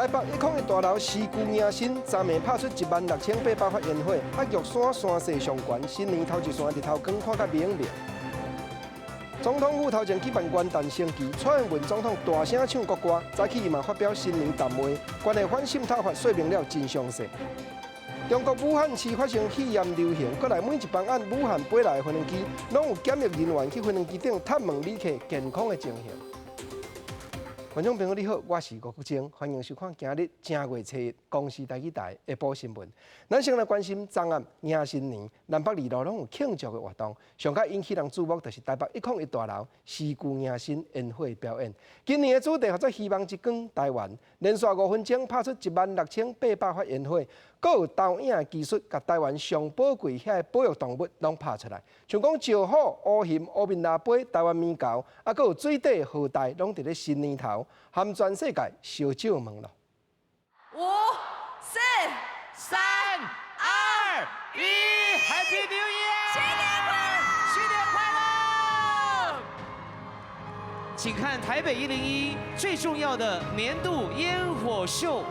台北101大樓四舊迎新，昨暝拍出16,800發煙火，啊玉山山勢上懸，新年頭一線日頭光看甲明明。總統府頭前舉辦元旦升旗，蔡英文總統大聲唱國歌，早起伊嘛發表新年談話，關係反滲透法說明了真詳細。中國武漢市發生肺炎流行，閣來每一班按武漢飛來的飛機，攏有檢疫人員去飛機頂探問旅客健康的情形。觀眾朋友你好，我是吳國晶，歡迎收看今日正月初一公視台語台下晡新聞。咱先來關心昨暗迎新年，南北二路攏有慶祝的活動，上較引起人注目就是台北101大樓辭舊迎新煙火表演。今年的主題號做希望之光台灣，連續5分鐘拍出16,800發煙火，閣有投影的技術，共台灣上寶貴遐个保育動物攏拍出來，像講石虎、烏熊、烏面蜊仔、台灣猕猴，啊，閣有水底河鯛，攏佇咧新年頭含全世界相借問囉。五、四、三、二、一，Happy New Year！新年快樂！新年快樂！請看台北101最重要的年度煙火秀。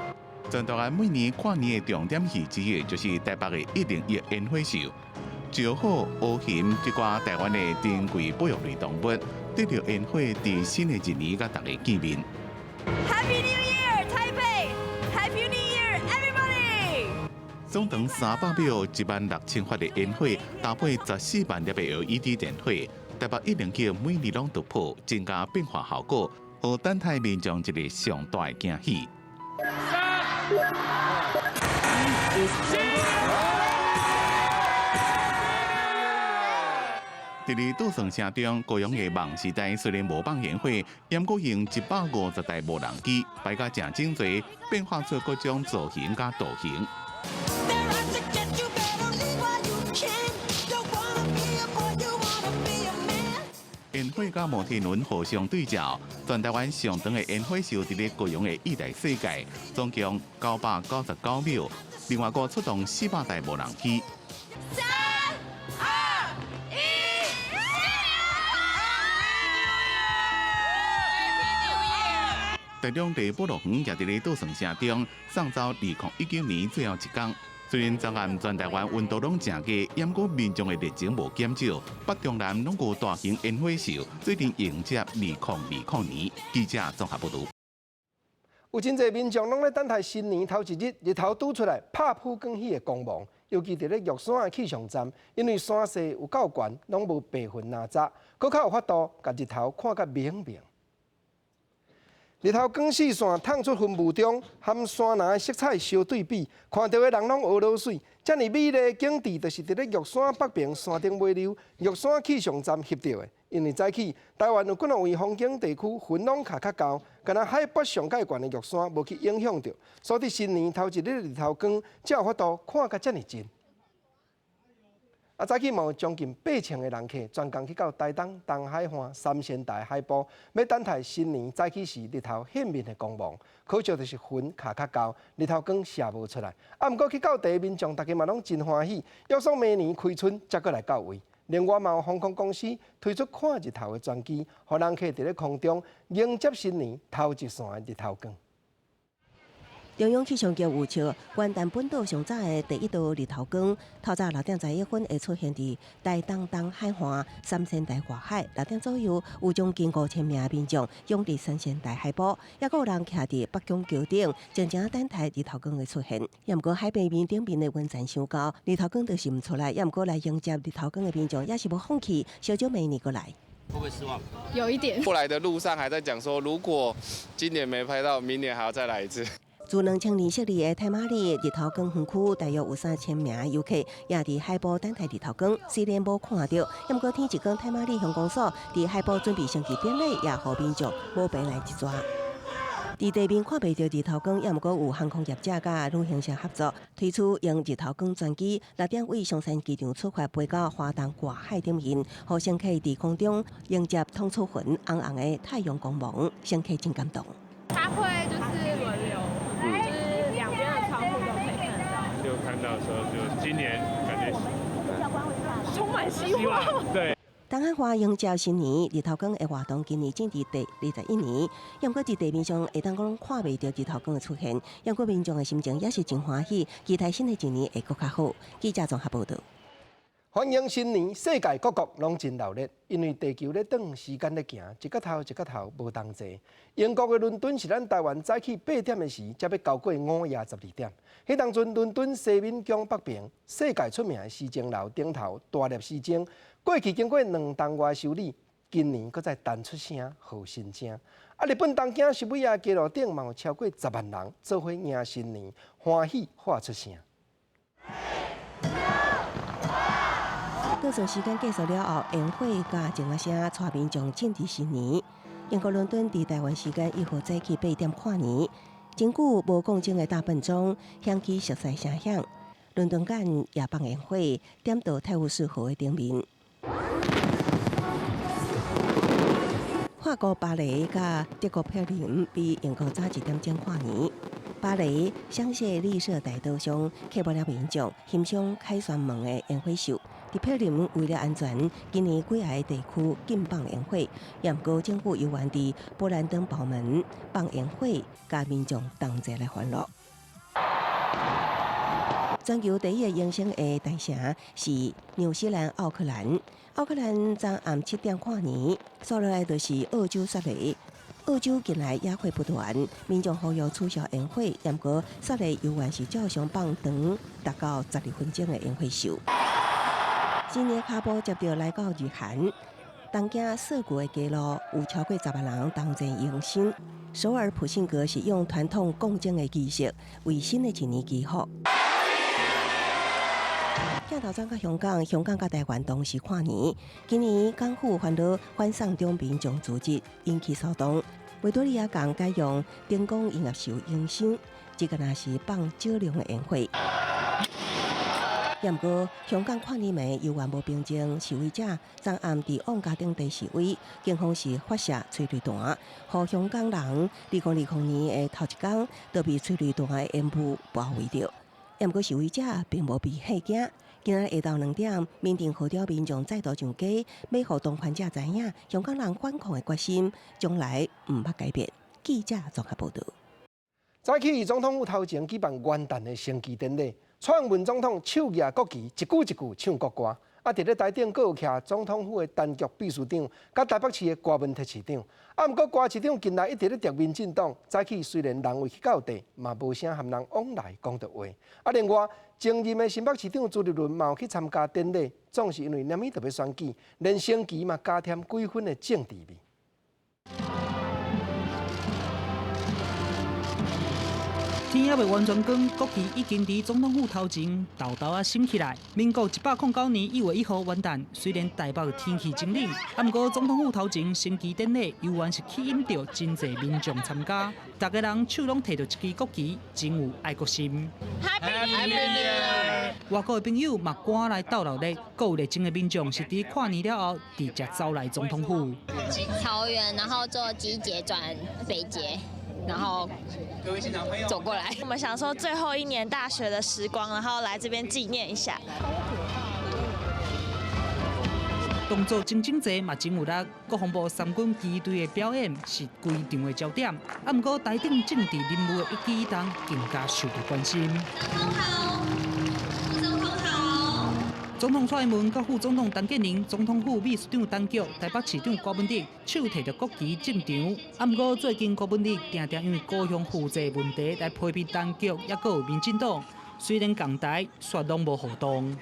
全台灣每年跨年的重點戲之一，就是台北的101煙火秀。石虎、烏熊這寡台灣的珍貴保育類動物，得著煙火佇新的一年佮大家見面。 Happy New Year, Taipei! Happy New Year, everybody! 總長300秒，16,000發的煙火，搭配14萬粒的 LED 電火，台北101每年攏突破，增加變化效果，予等待民眾一个上大的驚喜。三、一、佇咧倒算聲中，高雄的夢時代雖然無放煙火，毋過用150台無人機擺甲誠整齊，變化出各種造型佮圖形。煙火佮摩天輪互相對照，全台灣上長的煙火秀佇咧高雄的義大世界，總共999秒。另外，閣出動400台無人機。三、二、一，新年台中麗寶樂園也佇咧倒算聲中送走2019年最後一工。雖然昨暗全台灣溫度攏誠低，毋過民眾的熱情無減少。北中南攏有大型煙火秀，做陣迎接2020年。記者綜合報導。有真濟民眾攏咧等待新年頭一日日頭拄出來拍普光戲的光芒，尤其佇咧玉山的氣象站，因為山勢有夠懸，攏無白雲抐遮，閣較有法度共日頭看甲明明。日頭光四線透出雲霧中，含山林的色彩相對比，看著的人攏呵囉媠。遮爾美麗的景致，就是佇咧玉山北爿山頂尾溜玉山氣象站翕著的。因為早起台灣有幾若位風景地區雲攏卡較高，敢若海拔上蓋懸的玉山無去影響著，所以新年頭一日日頭光，才有法度看甲遮爾真。啊，早起嘛有將近8000个人客，專工去到台東東海岸三仙台海埔，欲等待新年早起時日頭現面的光芒。可惜就是雲卡較高，日頭光射無出來。啊，毋過去到地民眾，大家嘛攏真歡喜，約說明年開春才閣來到位。另外嘛有航空公司推出看日頭的專機，予人客佇咧空中迎接新年頭一線的日頭光。中央氣象局預測，元旦本島上早的第一道日頭光，透早6點11分會出現佇台東東海岸三仙台外海。6點左右，有將近5000名民眾湧佇三仙台海埔，抑閣有人徛佇北港橋頂，靜靜等待日頭光的出現。抑毋過海平面頂面的雲層傷高，日頭光就是毋出來。抑毋過來迎接日頭光的民眾也是無放棄，相招明年閣來。會不會失望？有一點。過來的路上還在講說，如果今年沒拍到，明年還要再來一次。自2000年設立的太馬里日頭光園區，大約有3000名遊客也佇海埔等待日頭光。雖然無看著，毋過天一光太馬里鄉公所佇海埔準備升旗典禮，也予民眾無白來一逝。佇地面看袂著日頭光，也毋過有航空業者佮旅行社合作，推出用日頭光專機，6點對松山機場出發，飛到花東外海頂面，予乘客佇空中迎接透出雲紅紅的太陽光芒，乘客真感動。它會就是輪流，就是兩邊的窗戶都可以看得到。就看到的時候，就今年感覺充滿希望。對。東漢華迎接新年日頭光的活動，今年進入第21年。毋過佇地面上會當講看袂著日頭光的出現，毋過民眾的心情也是真歡喜，期待新的一年會閣較好。記者綜合報道。歡迎新年，世界各國攏真熱鬧，因為地球咧轉，時間咧行，一角頭一角頭無同齊。英國的倫敦是咱台灣早起8點的時，才欲交過午夜12點。彼當陣，倫敦西敏宮北爿，世界出名的時鐘樓頂頭大粒時鐘，過去經過2冬外修理，今年閣再彈出聲，予新聲。啊，日本東京渋谷街路頂嘛有超過10萬人做伙迎新年，歡喜喊出聲。倒算時間結束了後，煙火佮鐘仔聲帶民眾進入新年。英國倫敦佇台灣時間1號早起8點跨年，真久無共鐘的大笨鐘響起熟悉聲響。倫敦眼也放煙火，點到泰晤士河的頂面。法國巴黎佮德國柏林比英國早1點鐘跨年。巴黎香榭麗舍大道上客滿了民眾，欣賞凱旋門的煙火秀。佇柏林為了安全，今年幾个地區禁放煙火，也毋過政府猶原佇勃蘭登堡門放煙火，佮民眾同齊來歡樂。全球第一个迎新的大城是紐西蘭奧克蘭，奧克蘭昨暗7點跨年，紲落來就是澳洲雪梨。澳洲近來野火不斷，民眾呼籲取消煙火，毋過雪梨猶原是照常放長達到12分鐘的煙火秀。新年跤步接著來到日韓，東京澀谷的街路有超過10萬人同齊迎新。首爾普信閣是用傳統共鐘的儀式為新的一年祈福。鏡頭轉到香港，香港佮台灣同時跨年。今年港府煩惱反送中民眾組織引起騷動，維多利亞港改用燈光音樂秀迎新，這个若是放少量的煙火。毋過，香港跨年暝猶原無平靜，示威者昨暗佇旺角等地示威，警方是發射催淚彈，予香港人2020年的頭一工就被催淚彈的煙霧包圍著。毋過示威者並無被嚇驚。今仔下晝2點，民陣號召民眾再度上街，欲予當權者知影，香港人反抗的決心，從來毋捌改變。記者綜合報道。早起總統府頭前舉辦元旦的升旗典禮，蔡英文總統手舉國旗，一句一句唱國歌。啊，佇咧台頂閣有徛總統府的陳菊秘書長，佮台北市的郭文鐵市長。啊，毋過郭市長近來一直咧著民進黨，早起雖然人未去到地，嘛無啥和人往來講著話。啊，另外，前任的新北市長朱立倫嘛有去參加典禮，總是因為年尾就欲選舉，連升旗嘛加添幾分的政治味。天猶未完全光，國旗已經佇總統府頭前沓沓仔升起來。民國109年1月1號元旦，雖然台北天氣真冷，啊，毋過總統府頭前升旗典禮猶原是吸引著真濟民眾參加。逐家人手攏提著一支國旗，真有愛國心。 Happy New Year！外國的朋友嘛趕來鬥熱鬧，閣有熱情的民眾是佇跨年了後直接走來總統府。桃園，然後坐機捷轉北捷。然後走過來。我們想說最後一年大學的時光，然後來這邊紀念一下。動作真整齊，嘛真有力。國防部三軍機隊的表演是規場的焦點。啊，毋過台頂政治人物的一舉一動更加受到關心。總統好，副總統好。總統蔡英文、佮副總統陳建仁、總統府秘書長陳菊、台北市長郭文哲手提著國旗進場。啊，毋過最近郭文哲定定因為高雄負債問題來批評陳菊，抑閣有民進黨，雖然仝台，卻攏無互動。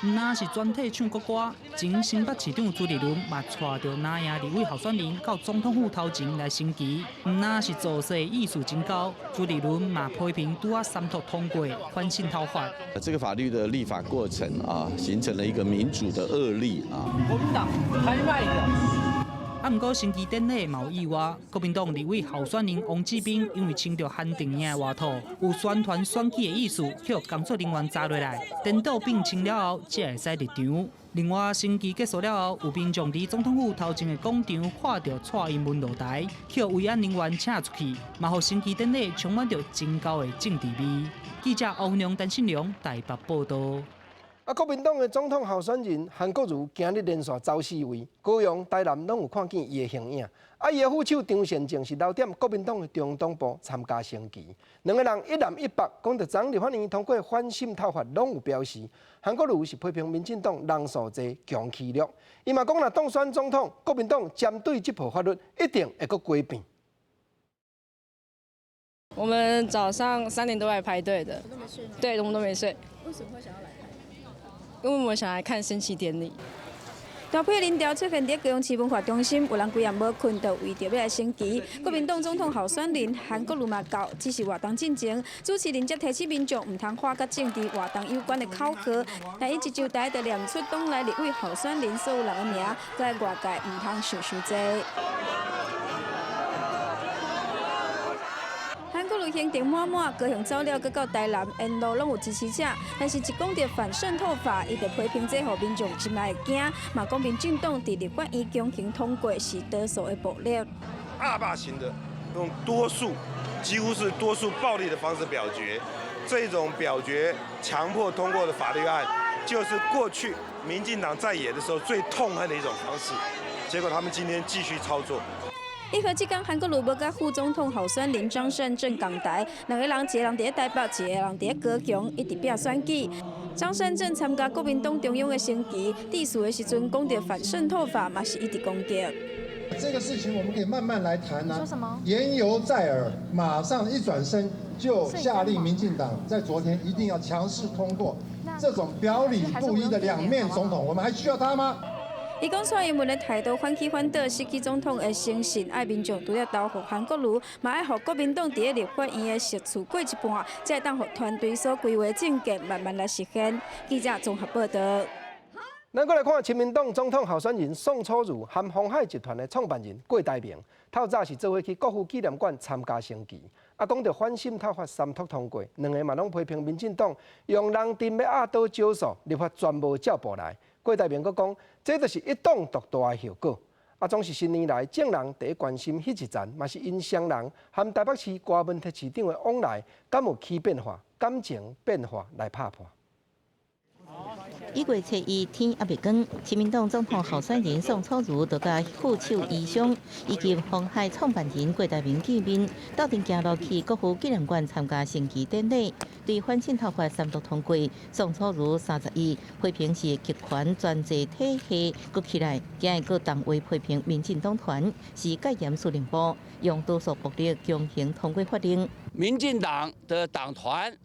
毋但是全體唱國歌，前新北市長朱立倫嘛帶著藍營立委候選人到總統府頭前來升旗。毋但是造勢意思真高，朱立倫嘛批評拄仔三讀通過反滲透法。這個法律的立法過程啊，形成了一個民主的惡例啊。國民黨太歹了。啊，毋過升旗典禮嘛有意外，國民黨立委候選人王志斌因為穿著韓陣營的外套，有宣傳選舉的意思，予工作人員查落來，顛倒變穿了後，才會使入場。另外，升旗結束了後，有民眾佇總統府頭前的廣場看著蔡英文落台，予維安人員請出去，嘛予升旗典禮充滿著真厚的政治味。記者歐良、陳信良台北報道。啊，國民黨的總統候選人韓國瑜今日連續走四位，高雄、台南攏有看見伊的形影。啊，伊的副手張善政是留踮國民黨的中黨部參加升旗。兩个人一南一北，講著昨立法院通過反滲透法，攏有表示。韓國瑜是批評民進黨人數濟、強欺弱。伊嘛講，若當選總統，國民黨針對這部法律一定會閣改變。我們早上3點多來排隊的，都沒睡嗎？對，我們都沒睡。為什麼會想要來？因為我們想來看升旗典禮。大批人潮出現佇高雄市文化中心，有人規暗無睏，就為著欲來升旗。國民黨總統候選人韓國瑜嘛到，只是活動進前，主持人則提醒民眾毋通喊佮政治活動有關的口號。但伊一上台就念出黨內立委候選人所有人的名，閣來外界毋通想傷濟。韓國瑜行程滿滿，高雄走了，閣到台南，沿路攏有支持者。但是，一講著反滲透法，伊就批評這予民眾心內會驚，嘛講民進黨佇立法院強行通過是多數的暴力。惡霸型的，用多數，幾乎是多數暴力的方式表決，這種表決強迫通過的法律案，就是過去民進黨在野的時候最痛恨的一種方式。結果他們今天繼續操作。伊和這工韓國瑜無佮副總統候選人張善政仝台，兩個人一個人佇咧台北，一個人佇咧高雄，一直拼選舉。張善政參加國民黨中央的升旗，致辭的時陣講著反滲透法，嘛是一直攻擊。這個事情我們可以慢慢來談啊。說什麼？言猶在耳，馬上一轉身就下令民進黨在昨天一定要強勢通過。這種表裡不一的兩面總統，我們還需要他嗎？伊講蔡英文的態度反起反倒，失去總統的誠信，愛民眾除了投予韓國瑜，嘛愛予國民黨佇咧立法院的席次過一半，才會當予團隊所規劃政見慢慢來實現。記者綜合報導。咱閣來看親民黨總統候選人宋楚瑜和鴻海集團的創辦人郭台銘，透早是做伙去國父紀念館參加升旗。啊，講著反滲透法三讀通過，兩个嘛攏批評民進黨用人陣欲壓倒少數，立法全無照步來。郭台銘閣講，這就是一黨獨大的後果。啊，總是新年來眾人第一關心彼一層，嘛是𪜶雙人和台北市柯文哲市長的往來，敢有起變化、感情變化來拍破。1月初一天猶未光，親民黨總統候選人宋楚瑜就佮副手遺孀以及鴻海創辦人郭台銘見面，鬥陣行路去國父紀念館參加升旗典禮。對反滲透法三讀通過，宋楚瑜31批評是極權專制體系閣起來，今日閣重話批評民進黨團是戒嚴司令部，用多數暴力強行通過法令。民進黨的黨團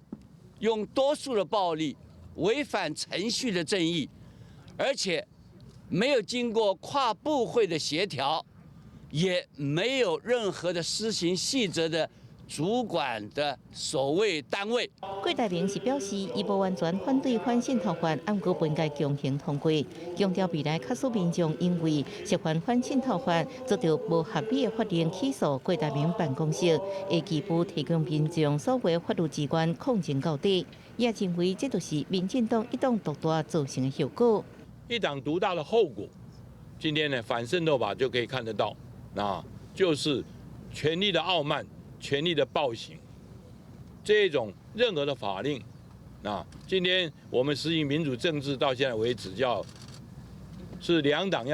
用多數的暴力，違反程序的正義，而且沒有經過跨部會的協調，也沒有任何的施行細則的主管的所謂單位。郭台銘是表示，伊無完全反對反滲透法，毋過不應該強行通過，強調未來假使民眾因為涉犯反滲透法遭著無合理的法令起訴，郭台銘辦公室會義務提供民眾所有法律資源抗爭到底。也認為這就是民進黨一黨獨大造成的後果。一黨獨大的後果，今天呢反滲透法就可以看得到，那就是權力的傲慢、權力的暴行，這種任何的法令，那今天我們實行民主政治到現在為止，叫是兩黨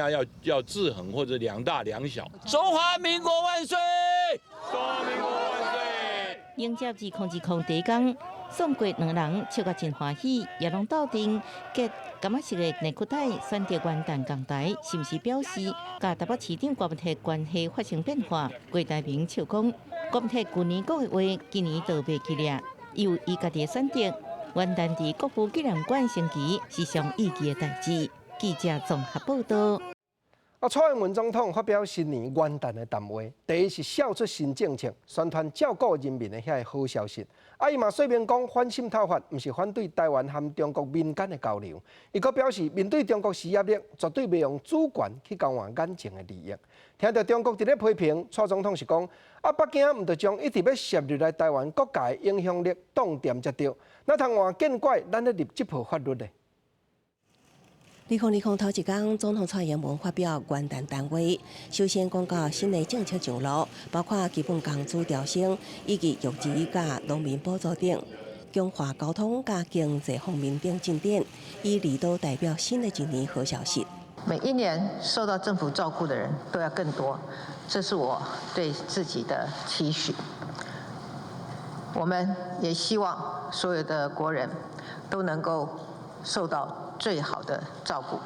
要制衡或者兩大兩小。中華民國萬歲！中華民國萬歲！迎接2020第一工。宋郭兩人笑甲真歡喜，也攏鬥陣結柑仔色的內褲帶，選擇元旦仝台，是毋是表示佮台北市長柯文哲關係發生變化？郭台銘笑講，柯文哲舊年講的話，今年都袂記咧。伊有伊家己的選擇。元旦佇國父紀念館升旗是上意義的代誌。記者綜合報導。啊，蔡英文總統發表新年元旦的談話，第一是痟出新政策，宣傳照顧人民的遐个好消息。啊，伊嘛說明講反滲透法毋是反對台灣和中國民間的交流。伊閣表示，面對中國施壓力，絕對袂用主權去交換眼前的利益。聽著中國佇咧批評，蔡總統是講，啊，北京毋著將一直欲挾入來台灣各界影響力當恬才對，哪通換見怪咱咧立這部法律咧？ 2020頭一工，總統蔡英文發表元旦談話，首先講到新的政策上路，包括基本工資調升以及育兒佮農民補助等，強化交通佮經濟方面等進展，以離島代表新的一年好消息。每一年受到政府照顧的人都要更多，這是我對自己的期許。我們也希望所有的國人都能夠受到最好的照顧。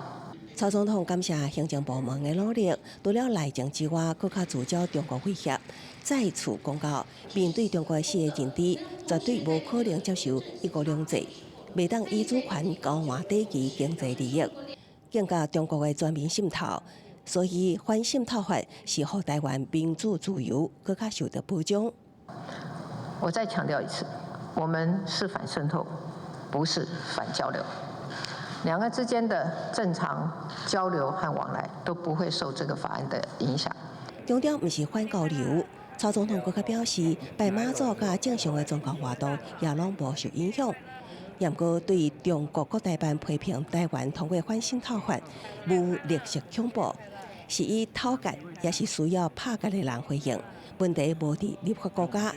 蔡總統感謝行政部門的努力，除了內政之外，閣較聚焦中國威脅，再次講到面對中國的四個認知，絕對無可能接受一國兩制，袂當以主權交換短期經濟利益，更佮中國的全面滲透。所以反滲透法是予台灣民主自由閣較受到保障。我再強調一次，我們是反滲透，不是反交流。兩岸之間的正常交流和往來都不會受這個法案的影響。強調毋是反交流。蔡總統閣較表示，拜媽祖佮正常的宗教活動也攏無受影響。毋過對中國國台辦批評台灣通過反滲透法無綠色恐怖，是以討價也是需要拍結的人回應。問題無佇立法國家。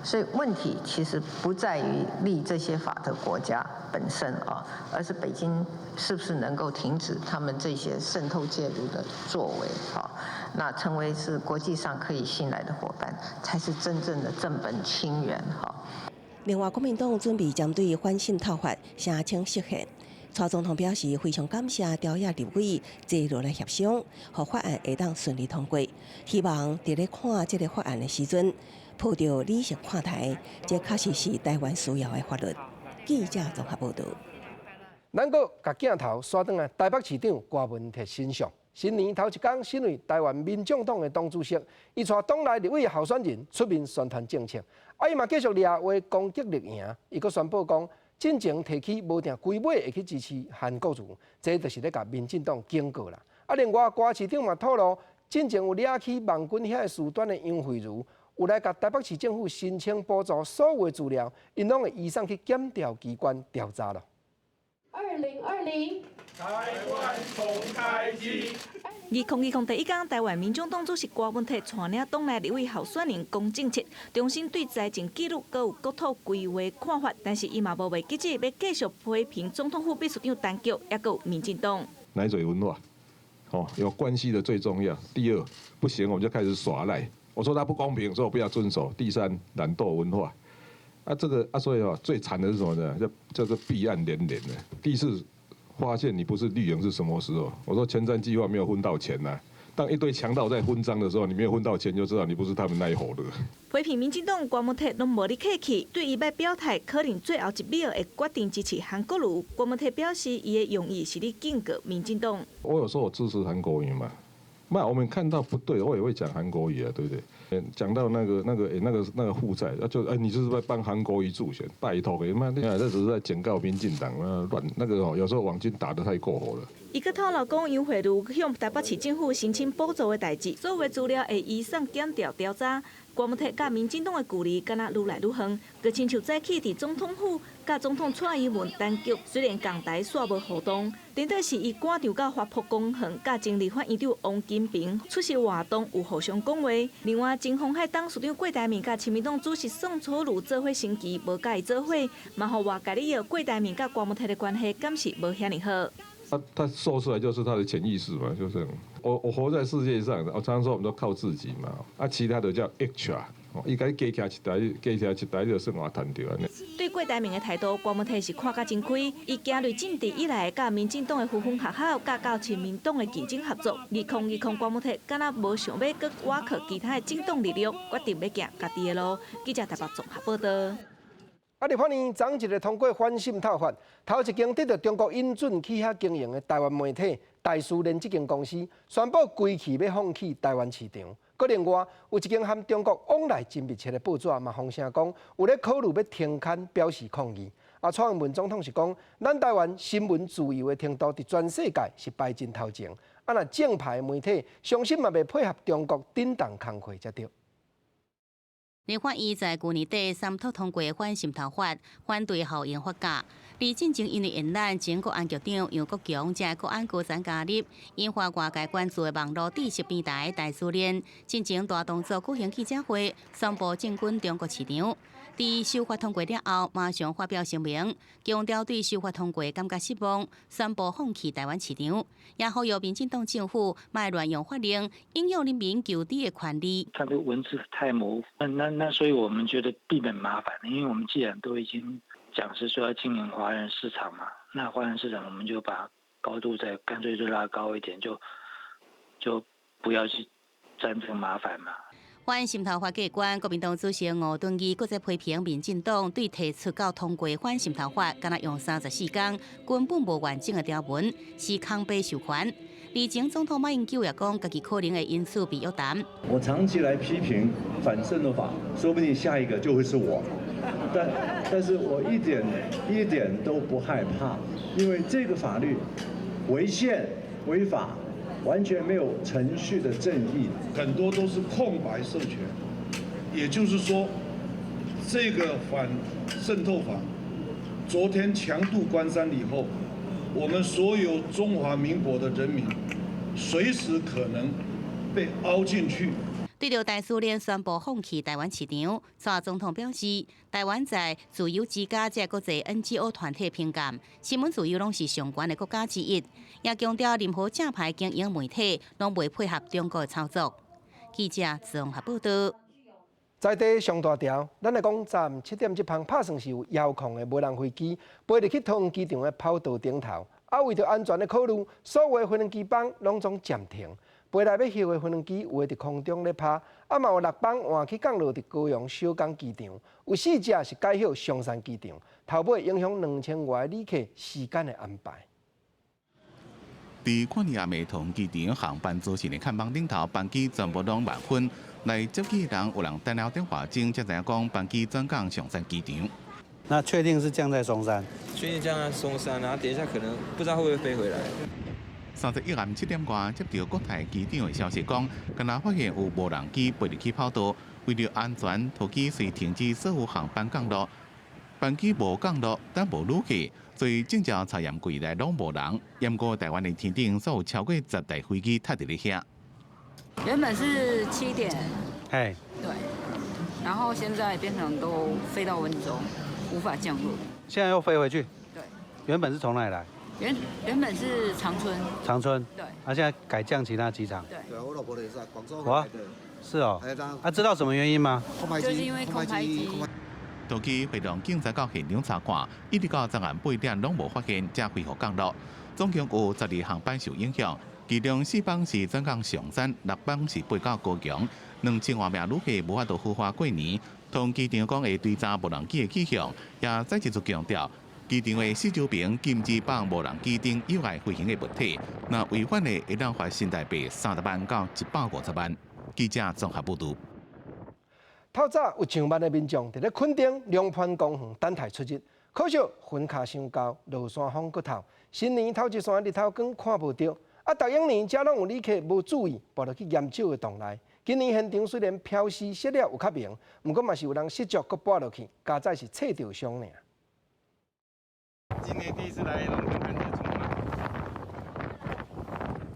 所以問題其實不在於立這些法的國家本身啊，而是北京是不是能夠停止他們這些滲透介入的作為啊？那成為是國際上可以信賴的夥伴，才是真正的正本清源哈。另外，國民黨準備針對反滲透法聲稱釋憲。蔡總統表示非常感謝朝野立委坐落來協商，予法案會當順利通過。希望佇咧看這个法案的時陣，抱著理性看待，這確實是台灣需要的法律。記者綜合報導。咱閣共鏡頭徙轉來台北市長郭文鐵身上。新年頭一工，身為台灣民眾黨的黨主席，伊帶黨內立委候選人出面宣傳政策。啊，伊嘛繼續掠話攻擊綠營，伊閣宣布講，進前提起無定規尾會去支持韓國瑜，這就是咧共民進黨警告啦。啊，另外郭市長嘛透露，進前有掠去網軍遐个事端的楊惠如，有來共台北市政府申請補助所有的資料，𪜶攏會移送去檢調機關調查咯。2020，台灣重開機。2020第一工，台灣民眾黨主席郭文鐵帶領黨內立委候選人講政策，重新對財政紀律閣有國土規劃看法，但是伊嘛無袂記得欲繼續批評總統府秘書長陳菊，抑閣有民進黨。奶嘴文化，哦，有關係的最重要。第二，不行我們就開始耍賴。我說他不公平，所以我不要遵守。第三，懶惰文化。啊，這個啊，所以哦，最慘的是什麼呢？叫叫做弊案連連的。第四，發現你不是綠營是什麼時候？我說前瞻計劃沒有分到錢吶。當一堆強盜在分贓的時候，你沒有分到錢，就知道你不是他們那一夥的。批評民進黨郭文鐵攏無咧客氣，對伊欲表態，可能最後一秒會決定支持韓國瑜。郭文鐵表示，伊的用意是咧警告民進黨。我有說我支持韓國瑜嘛？那我們看到不對，我也會講韓國瑜啊，對不對？講到那個、那個、欸、那個、那個負債，就欸，你這是在幫韓國瑜助選，拜託給媽，這只是在警告民進黨啊，亂那個哦，有時候網軍打得太過火了。伊閣透露講，楊惠如向台北市政府申請補助的代誌，所有的資料會移送檢調調查。郭文鐵佮民進黨的距離敢若愈來愈遠，閣親像早起佇總統府佮總統蔡英文單局，雖然仝台煞無互動，顛倒是伊趕場到花博公園，佮前立法院長王金平出席活動，有互相講話。另外，前鴻海董事長郭台銘佮親民黨主席宋楚瑜做伙升旗，無佮伊做伙，嘛予外界咧臆郭台銘佮郭文鐵的關係，敢是無遐爾好。他說出來就是他的潛意識嘛，就是我活在世界上，我常常說我們都靠自己嘛，啊，其他的叫 extra，伊共你加起來一台，加起來一台就算我趁著按呢。對郭台銘的態度，郭文鐵是看甲真開，伊行入政治以來，佮民進黨的分分合合，佮到親民黨的競爭合作。2020郭文鐵敢若無想欲閣倚靠其他的政黨力量，決定欲行家己的路。記者台北綜合報導。啊！立法院昨一日通過反滲透法，頭一間得著中國允准去遐經營的台灣媒體台視連這間公司宣布關起欲放棄台灣市場。閣另外，有一間和中國往來真密切的報紙嘛，放聲講有咧考慮欲停刊，表示抗議。啊，蔡英文總統是講，咱台灣新聞自由的程度佇全世界是排真頭前。啊，若正牌媒體，相信嘛袂配合中國振動工課才對。立法院在舊年底三讀通過反滲透法，反對效用法價。而進前因為延攬前國安局長楊國強這國安高層加入，引發外界關注的網路知識平台大師鏈，進前大動作舉行記者會，宣布進軍中國市場。佇修法通過了後，馬上發表聲明，強調對修法通過感覺失望，宣布放棄台灣市場，也呼籲民進黨政府莫亂用法令，影響人民求知的權利。它的文字太模糊，那所以我們覺得避免麻煩，因為我們既然都已經講是說要經營華人市場嘛，那華人市場我們就把高度再乾脆就拉高一點，就不要去佔這個麻煩嘛。反滲透法過關，國民黨主席吳敦義閣再批評民進黨對提出到通過反滲透法，敢若用34天，根本無完整的條文，是空白授權。而前總統馬英九也講，家己可能會因此被約談。我長期來批評反滲透法，說不定下一個就會是我。但是我一點一點都不害怕，因為這個法律違憲違法。完全沒有程序的正義，很多都是空白授權，也就是說，這個反滲透法昨天強渡關山以後，我們所有中華民國的人民隨時可能被凹進去。對著台塑聯宣布放棄台灣市場，蔡總統表示，台灣在自由之家這國際 NGO 團體評鑑，新聞自由攏是上懸的國家之一，也強調任何正牌經營媒體攏袂配合中國的操作。記者綜合報道。在地上大條，咱來講，昨暗7點這班拍算是有遙控的無人飛機飛入去桃園機場的跑道頂頭，啊，為著安全的考慮，所有的飛行機班攏總暫停。飛來欲翕的飛行機有的佇空中咧拍，啊嘛有6班換去降落佇高雄小港機場，有四隻是改翕松山機場，頭尾影響2000外旅客時間的安排。佇跨年暗暝桃園機場航班早時的看板頂頭，班機全部攏滿分。來接機的人有人等了電話鐘，才知影講班機轉降松山機場。那確定是降在松山？確定降在松山，然後等一下可能不知道會不會飛回來。31暗7點外接著國泰機長的消息講，敢若發現有無人機飛入去跑道，為著安全，桃機遂停止所有航班降落。班機無降落，但無旅客，所以整條查驗櫃內攏無人。毋過台灣的天頂所有超過10台飛機停佇咧遐。原本是7點，哎，對，然後現在變成都飛到溫州，無法降落。現在又飛回去？對。原本是從哪裡來？原本是長春。長春。對。啊，現在改降其他機場。對。對，我老婆也是廣州回來的。是哦。啊，知道什麼原因嗎？就是因為空拍機。桃機飛龍警察到現場查看，一直到昨暗8點攏無發現，才恢復降落。總共有12航班受影響，其中四班是轉降松山，六班是飛到高雄，2000外名旅客無法度好好過年。桃園機場講會追查無人機的去向，也再一次強調，機場的四周邊禁止放無人機等有礙飛行的物體，若違反的會當罰新台幣30萬到150萬。記者綜合報導。透早有上萬的民眾佇咧墾丁龍盤公園等待出日，可惜雲卡傷厚，落山風閣透。新年頭一線日頭光看無著，啊，逐永年遮攏有旅客無注意，跋落去鹽石的洞內。今年現場雖然標示設了有較明，毋過嘛是有人失足閣跋落去，佳哉是切著傷爾。今年第一次來龍盤看日出嘛。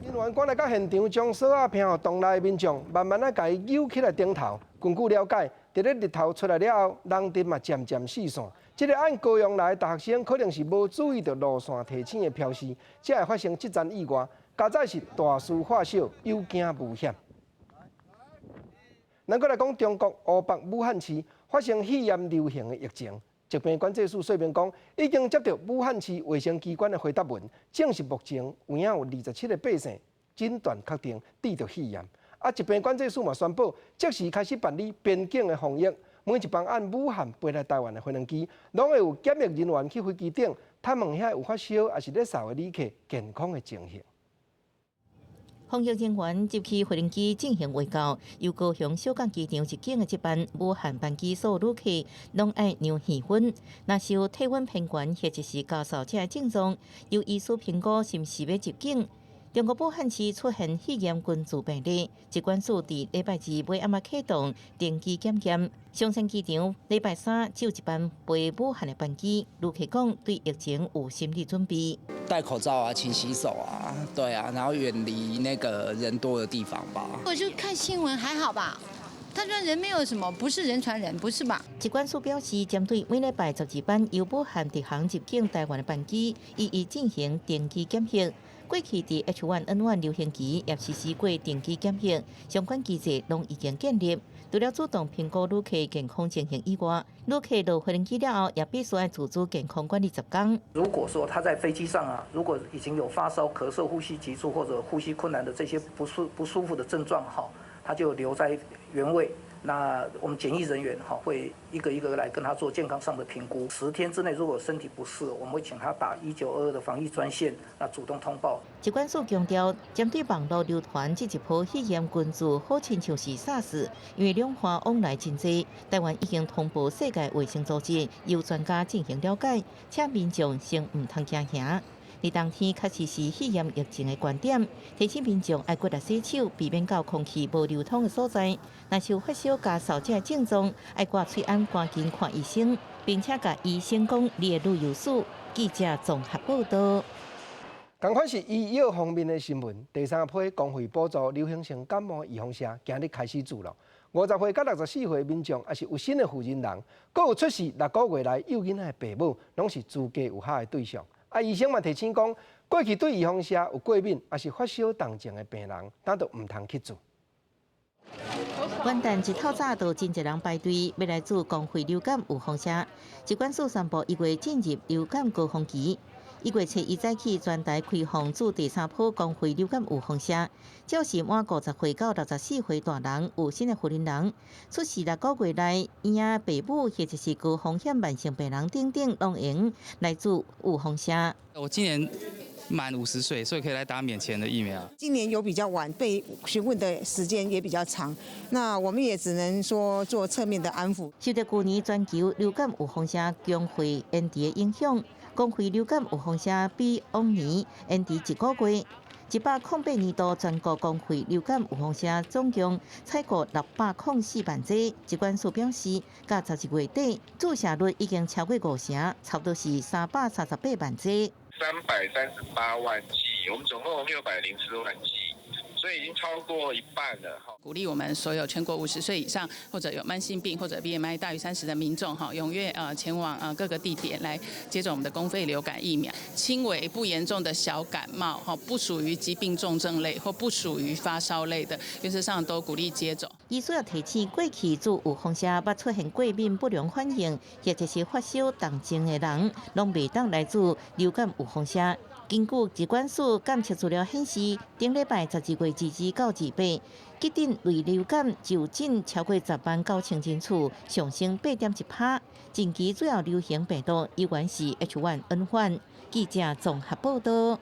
人員趕來到現場，將索仔拚予洞內的民眾慢慢仔共伊扭起來頂頭。根據了解，佇咧日頭出來了後，人陣嘛漸漸四散。這个按高雄來的大學生可能是無注意著路線提醒的標示，才會發生這樁意外。佳哉是大事化小，有驚無險。咱閣來講，中國湖北武漢市發生肺炎流行的疫情，疾病管制署說明講，已經接著武漢市衛生機關的回答文，證實目前有影有27個百姓診斷確定得著肺炎。啊，疾病管制署嘛宣布，即時開始辦理邊境的防疫，每一班按武漢飛來台灣的飛行機，攏會有檢疫人員去飛機頂探問遐有發燒抑是咧嗽的旅客健康的情形。防疫人員入去飛行機進行衛教，由高雄小港機場入境的這班武漢班機所有旅客，攏愛量體溫，若是有體溫偏懸或者是咳嗽這个症狀，由醫師評估是毋是欲入境。中國武漢市出現肺炎群組病例，疾管署佇禮拜二尾暗仔啟動定期檢驗。松山機場禮拜三只有一班飛武漢的班機，旅客講對疫情有心理準備，戴口罩啊，勤洗手啊，對啊，然後遠離那個人多的地方吧。我就看新聞，還好吧。他說人沒有什麼，不是人傳人，不是吧？疾管署表示，針對每禮拜12班由武漢直航入境台灣的班機，一一進行定期檢疫。過去佇 H1N1 流行期也實施過定期檢疫，相關機制攏已經建立。除了主動評估旅客健康情形以外，旅客落飛機了後，也必須愛自主健康管理10天。如果說他在飛機上啊，如果已經有發燒、咳嗽、呼吸急促或者呼吸困難的這些不舒服的症狀，哈，他就留在原位。那我們檢疫人員哈會一個一個來跟他做健康上的評估。10天之內如果身體不適，我們會請他打1922的防疫專線，那主動通報。疾管署強調，針對網路流傳這一波肺炎群組好親像是薩斯，因為兩岸往來真濟，台灣已經通報世界衛生組織，由專家進行了解，請民眾先毋通驚嚇。佇冬天確實是肺炎疫情的高點，提醒民眾愛骨力洗手，避免到空氣無流通的所在。若是有發燒咳嗽這个症狀，愛掛喙罨趕緊看醫生，並且共醫生講你的旅遊史。記者綜合報道。仝款是醫藥方面的新聞，第三批公費補助流行性感冒預防射今日開始注咯。50歲佮64歲民眾，抑是有新的負責人，閣有出世6個月內幼囡仔的爸母，攏是資格有效的對象。啊，醫生嘛提醒講，過去對預防射有過敏，抑是發燒重症的病人，咱就毋通去注。元旦一透早就真濟人排隊欲來注公費流感預防射。疾管署宣布1月進入流感高峰期，1月初1早起全台開放注第三波公費流感預防射，只要是滿50歲到64歲大人有身的負責人，出世6個月內嬰仔爸母或者是高風險慢性病人等等，攏會用來注預防射。我今年滿50歲，所以可以來打免錢的疫苗。今年有比較晚，被詢問的時間也比較長，那我們也只能說做側面的安撫。受到舊年全球流感預防射強會延遲的影響，公費流感預防射比往年延遲一個月。108年度全國公費流感預防射總共採購604萬劑。疾管署表示，到12月底注射率已經超過五成，差不多是338萬劑。 338萬劑，我們總共604萬劑，所以已經超過一半了。鼓勵我們所有全國50歲以上或者有慢性病或者 BMI 大於30的民眾，哈，踴躍前往各個地點來接種我們的公費流感疫苗。輕微不嚴重的小感冒，哈，不屬於疾病重症類或不屬於發燒類的，原則上都鼓勵接種。醫師也提醒，過去注預防射捌出現過敏不良反應，或者是發燒重症的人，攏袂當來注流感預防射。根據疾管署監測資料顯示，頂禮拜12月22到28，急診類流感就診超過10萬9千人次，上升8.1%。近期主要流行病毒依然是 H1N1。記者綜合報道。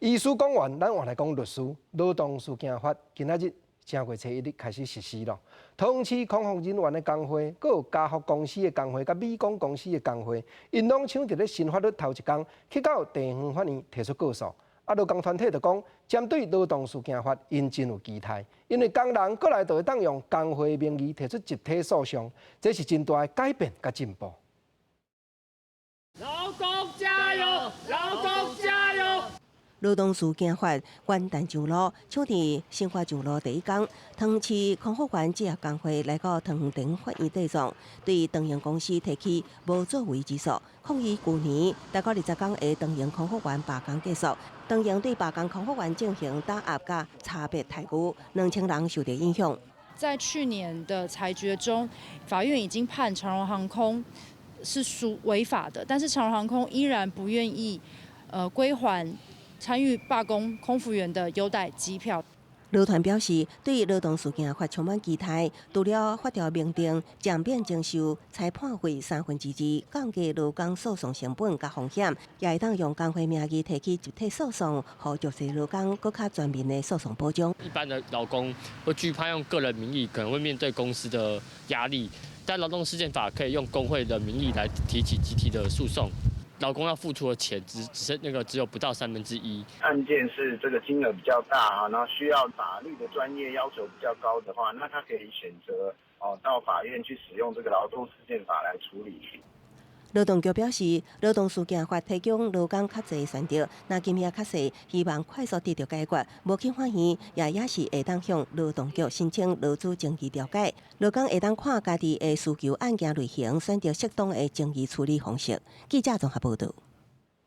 醫師講完，咱換來講律師。勞動事件法今仔日正月初一日開始實施咯。桃園市空服人員的工會，閣有嘉福公司的工會，佮美光公司的工會，𪜶攏搶佇咧新法律頭一工去到地方法院提出告訴。啊，勞工團體就講，針對勞動事件法，𪜶真有期待，因為工人過來就會當用工會名義提出集體訴訟，這是真大的改變佮進步。勞工加油！勞工加油！勞動事件法元旦上路，搶佇新法上路第一工，桃園市空服員職業工會來到桃園地法院對狀，對長榮公司提起無作為之訴，抗議舊年大概20工的長榮空服員罷工結束，長榮對罷工空服員進行打壓佮差別待遇，2000人受到影響。在去年的裁決中，法院已經判長榮航空是屬違法的，但是長榮航空依然不願意，歸還參與罷工空服員的優待機票。勞團表示，對勞動事件法充滿期待。除了法條明定減免徵收裁判費2/3，降低勞工訴訟成本佮風險，也會當用工會名義提起集體訴訟，予弱勢勞工閣較全面的訴訟保障。一般的勞工會懼怕用個人名義，可能會面對公司的壓力，但勞動事件法可以用工會的名義來提起集體的訴訟。勞工要付出的錢只只剩那個只有不到1/3。案件是這個金額比較大啊，然後需要法律的專業要求比較高的話，那他可以選擇哦到法院去使用這個勞動事件法來處理。勞動局表示，勞動事件法提供勞工較濟選擇，若金額較細，希望快速得到解決，無去法院也是會當向勞動局申請勞資爭議調解。勞工會當看家己的需求案件類型，選擇適當的爭議處理方式。記者綜合報導。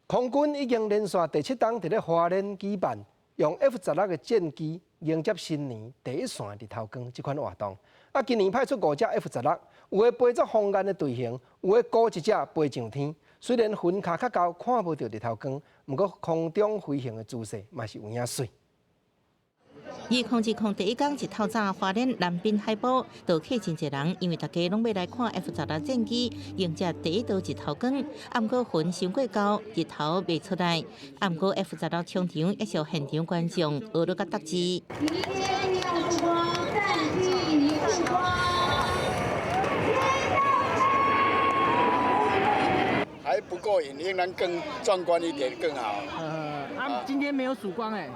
空軍已經連續第七冬佇咧花蓮舉辦用 F-16的戰機迎接新年第一線日頭光這款活動。啊，今年派出5隻 F-16，有的飛做風眼的隊形，有的孤一隻飛上天。雖然雲跤較高，看無著日頭光，毋過空中飛行的姿勢嘛是有影媠。2020第一天一透早，花蓮南濱海埔就客真濟人，因為大家攏欲來看 F-16戰機迎接第一道日頭光。啊，毋過雲傷過高，日頭袂出來。啊，毋過 F-16衝場也受現場觀眾學了甲得志。還不過癮，應該更壯觀一點更好。今天沒有曙光哎。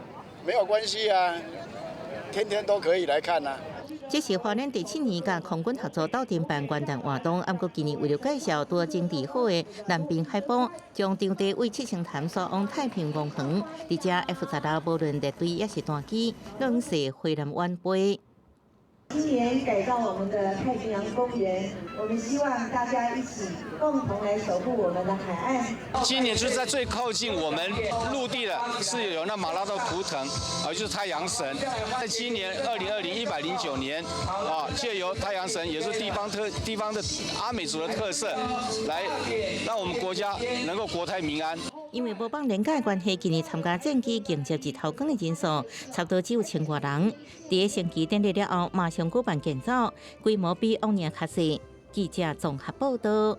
沒有關係啊，天天都可以來看啊。這是花蓮第7年佮空軍合作鬥陣辦元旦活動，毋過今年為了介紹拄整治好的南濱海埔，將場地位七星潭徙往太平洋園，佇遮 F-16無論列隊抑是單機，攏是回南灣飛。今年改造我們的太平洋公園，我們希望大家一起共同來守護我們的海岸。今年就是在最靠近我們陸地的，是有那馬拉多圖騰，啊，就是太陽神。在今年2020 109年，啊，借由太陽神，也是地方的阿美族的特色，來讓我們國家能夠國泰民安。因為無放年假的關係，今年參加戰機迎接日頭光的人數差不多只有1000外人。佇個升旗典禮了後，馬上舉辦建造，規模比往年較細。記者綜合報道。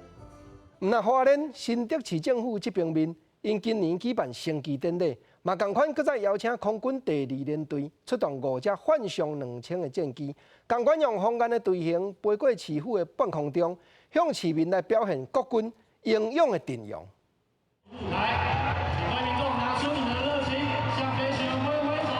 那花蓮新竹市政府這邊面，𪜶今年舉辦升旗典禮，嘛仝款閣再邀請空軍第二聯隊出動5隻幻象2000的戰機，仝款用風眼的隊形飛過市府的半空中，向市民來表現國軍英勇的陣容。來，請歡迎民眾拿出你們的熱情，向飛行員揮揮手。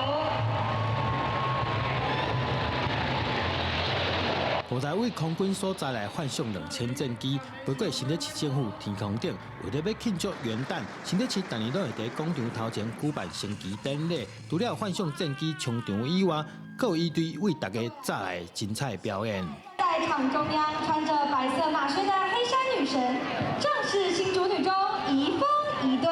後台為空軍所在來幻象2000戰機，飛過新北市政府天空頂，為了欲慶祝元旦，新北市逐年攏會佇廣場頭前舉辦升旗典禮。除了幻象戰機衝場以外，閣有一隊為大家帶來精彩表演。在場中央穿着白色馬靴的黑衫女神，正是新竹女中怡豐一隊。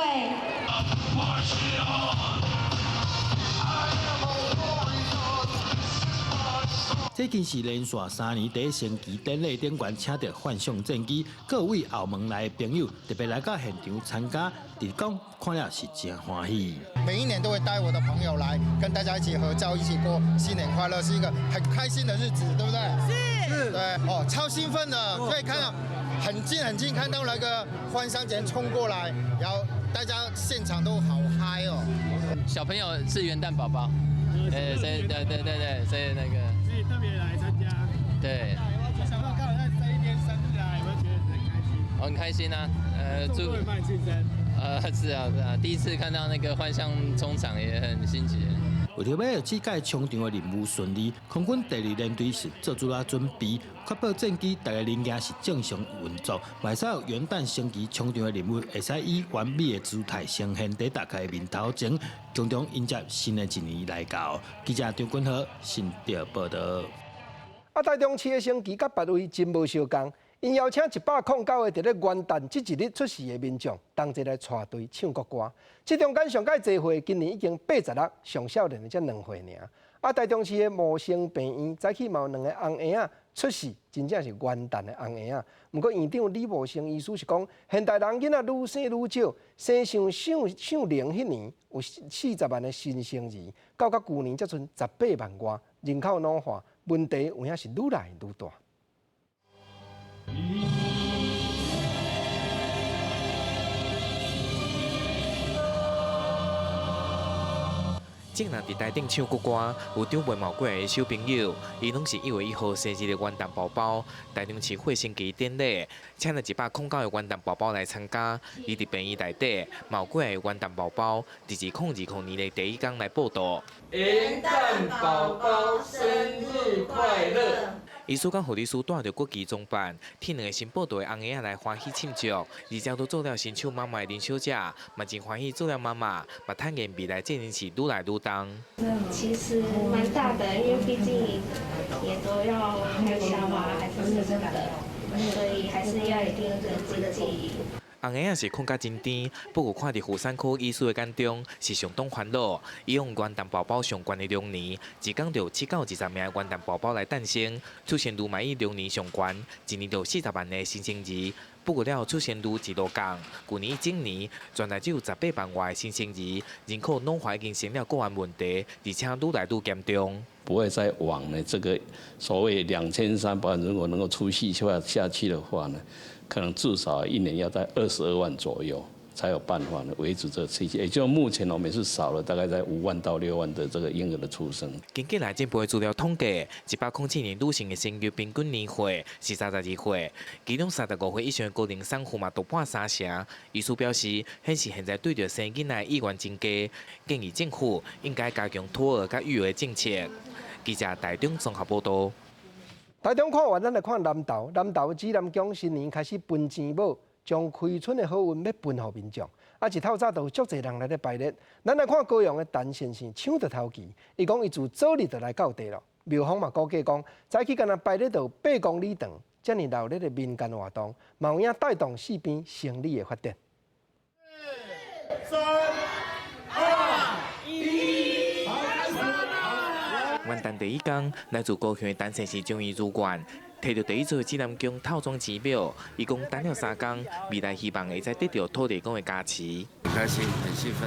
這已經是連續3年佇升旗典禮頂懸請著幻象戰機，各位澳門來的朋友特別來到現場參加，佇講看了是真歡喜。每一年都會帶我的朋友來，跟大家一起合照，一起過新年快樂，是一個很開心的日子，對不對？是，對，哦，超興奮的，可以看到很近很近，看到那個幻象艦衝過來，然後大家現場都好嗨哦。小朋友是元旦寶寶，對對對對對，所以那個。所以特別來參加。對。小朋友剛好在這一天生日啊，有沒有覺得很開心？我很開心啊，祝。是啊是啊，第一次看到那個幻象衝場也很新奇。為著欲予這屆衝場的任務順利，空軍第二聯隊是做足了準備，確保戰機逐个零件是正常運作，會使元旦升旗衝場的任務會使以完美的姿態呈現佇大家的面頭前，共同迎接新的一年來到。記者張君和新竹報道。啊，台中市的升旗佮別位真無相仝。𪜶邀請109個佇咧元旦這一日出世的民眾，同齊來帶隊唱國歌。這中間上蓋濟歲，今年已經86，上少年的才2歲爾。啊，台中市的茂生病院早起嘛有2個紅嬰仔出世，真正是元旦的紅嬰仔。毋過院長李茂生醫師是講，現代人囡仔愈生愈少，生上上上齡彼年有40萬的新生兒，到舊年才賰18萬外，人口老化問題有影是愈來愈大。眾人佇台頂唱國歌，有長輩嘛有幾个小朋友，𪜶攏是1月1號生日的元旦寶寶。台中市火升旗典禮，請了109個元旦寶寶來參加。而佇病院內底，嘛有幾个元旦寶寶，佇2020年的第一工來報到。元旦寶寶生日快樂！醫師佮護理師帶著國旗裝扮，替兩个新報到的翁嬰仔來歡喜慶祝。而且都做了新手媽媽的林小姐，嘛真歡喜做了媽媽，嘛坦言未來這件事愈來愈重。其實蠻大的，因為畢竟也都要開銷啊，還是什麼的，所以還是要一定的經濟。翁嬰仔是睏甲真甜，不過看佇婦產科醫師的眼中是相當煩惱。以往元旦寶寶上懸的龍年，一工就有7到20名元旦寶寶來誕生，出生率嘛以龍年上懸，一年就有40萬个新生兒。不過了，出生率一路降，舊年一整年全台只有18萬外新生兒，人口老化已經成了國安問題，而且愈來愈嚴重。不會再往呢這個所謂2300萬如果能夠持續下去的話呢，可能至少一年要在22萬左右才有辦法呢維持這個持續。也就目前我們是少了大概在5萬到6萬的這個嬰兒的出生。根據內政部的資料統計，107年女性的生育平均年歲是32歲，其中35歲以上的高齡產婦嘛突破三成。醫師表示，顯示現在對著生囡仔的意願增加，建議政府應該加強托兒佮育兒政策。記者台中綜合報道。台中看完，咱來看南投。南投指南宮新年開始分錢母，將開春的好運欲分予民眾。啊，一透早就有足濟人來咧排列。咱來看高雄的陳先生搶著頭旗，伊講伊自早日就來到地囉。廟方嘛估計講，早起干焦排列就有8公里長，遮爾熱鬧的民間活動，嘛有影帶動四邊生理的發展。三、二、一。元旦第一工，來自高雄的陳先生終於如願，提著第一座指南宮套裝錢母，伊講等了3工，未來希望會使得著土地公的加持。很開心，很興奮。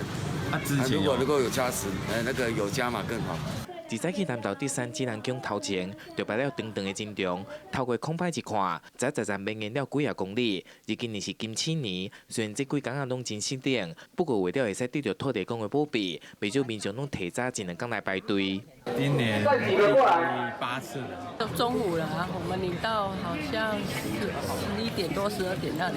啊，如果能夠有加持，那個有加碼更好。自早起南投德山指南宮頭前，就排了長長的人龍。透過空拍一看，才實在綿延了幾仔公里。而今年是金鼠年，雖然這幾工仔攏真濕冷，不過為了會使得著土地公的保庇，袂少民眾攏提早一兩工來排隊。今年第八次了。到中午了啊，我們領到好像是11點多、12點那裡。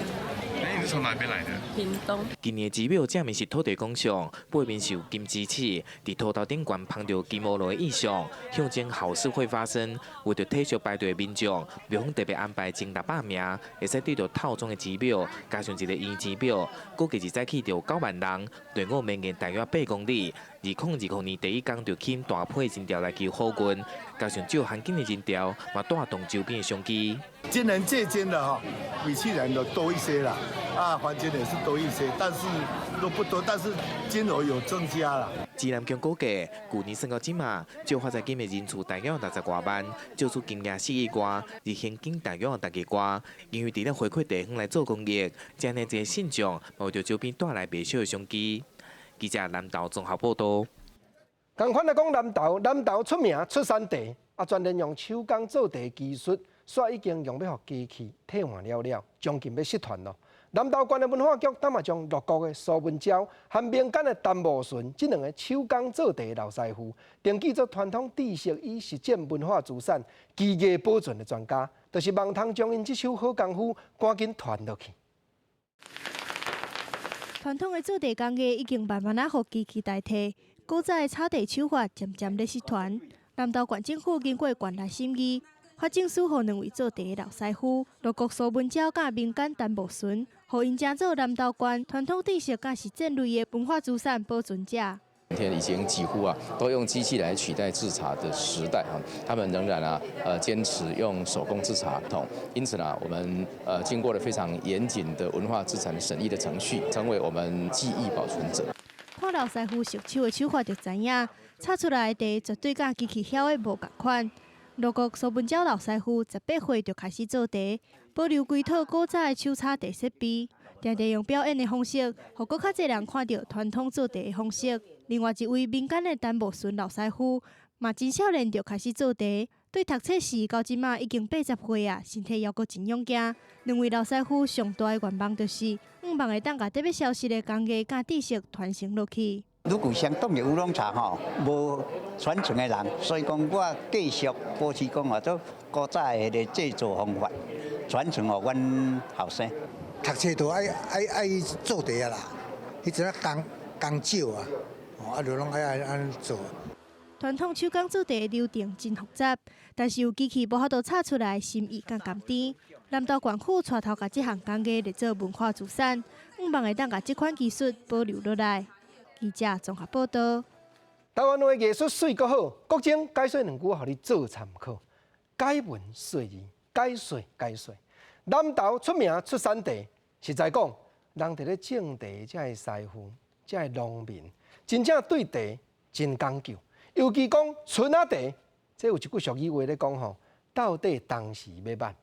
哎，你是從哪邊來的？屏東。今年的寺廟正面是土地公像，背面是有金雞翅，佇土頭頂懸捧著金烏龍的意象，象徵好事會發生。為著體恤排隊的民眾，廟方特別安排前600名會使得著套裝的寺廟，加上一个圓錢母，估計一早起就有9萬人，隊伍綿延大約8公里。2020年第一工就吸引大批人潮來求好運，加上借環境的人潮，嘛帶動周邊的商機。今年這間的哈，比去年的多一些啦，啊，房間也是多一些，但是都不多，但是金額有增加啦。指南宮估計，舊年算到這馬，借發財金的人數大約60外萬，借出金額4億外，而現金大約6億外。因為佇咧回饋地方來做公益，這樣濟信眾，嘛為著周邊帶來袂少的商機。記者南投綜合報道。仝款來講，南投南投出名出產茶，啊，專門用手工做茶技術，煞已經用欲予機器替換了了，將近欲失傳囉。南投縣的文化局，當嘛將鹿谷的蘇文昭和民間的陳慕順這兩个手工做茶的老師傅，登記做傳統知識與實踐文化資產技藝保存的專家，就是望通將𪜶這手好功夫趕緊傳落去。傳統的做茶工藝已經慢慢仔予機器代替，古早的炒茶手法漸漸咧失傳。南投縣政府經過縣內審議，發證書予兩位做茶的老師傅，鹿谷蘇文昭佮民間陳慕順，予𪜶成做南投縣傳統知識佮實踐類的文化資產保存者。今天已經幾乎啊都用機器來取代製茶的時代啊，他們仍然啊堅持用手工製茶統，因此呢，我們經過了非常嚴謹的文化資產審議的程序，成為我們技藝保存者。看老師傅熟手的手法就知影，炒出來的茶絕對佮機器曉的無仝款。鹿谷蘇文昭老師傅18歲就開始做茶，保留規套古早的手炒茶設備，定定用表演的方式，予閣較濟人看著傳統做茶的方式。另外一位民間的陳慕順老師傅，嘛真少年就開始做茶，對讀冊時到這馬已經80歲啊，身體猶閣真勇健。兩位老師傅上大的願望就是，向望會當共這欲消失的工藝佮知識傳承落去。乳牛鄉當然烏龍茶吼，無傳承的人，所以講我繼續保持講話做古早的彼个製作方法，傳承予阮後生。讀冊都愛愛愛做茶啊啦，彼陣仔工工少啊，啊就攏愛愛按呢做。傳統手工做茶的流程真複雜，但是有機器無法度炒出來，心意佮甘甜。南投縣府帶頭共這項工藝列做文化資產，向望會當共這款技術保留落來。記者綜合報道。台灣話藝術媠閣好，國政解說兩句，予你做參考。解文說字，解說解說。南投出名出產茶，實在講，人佇咧種茶，這个師傅，這个農民，真正對茶真講究。尤其講春仔茶，這有一句俗語話咧講吼，到底當時欲挽。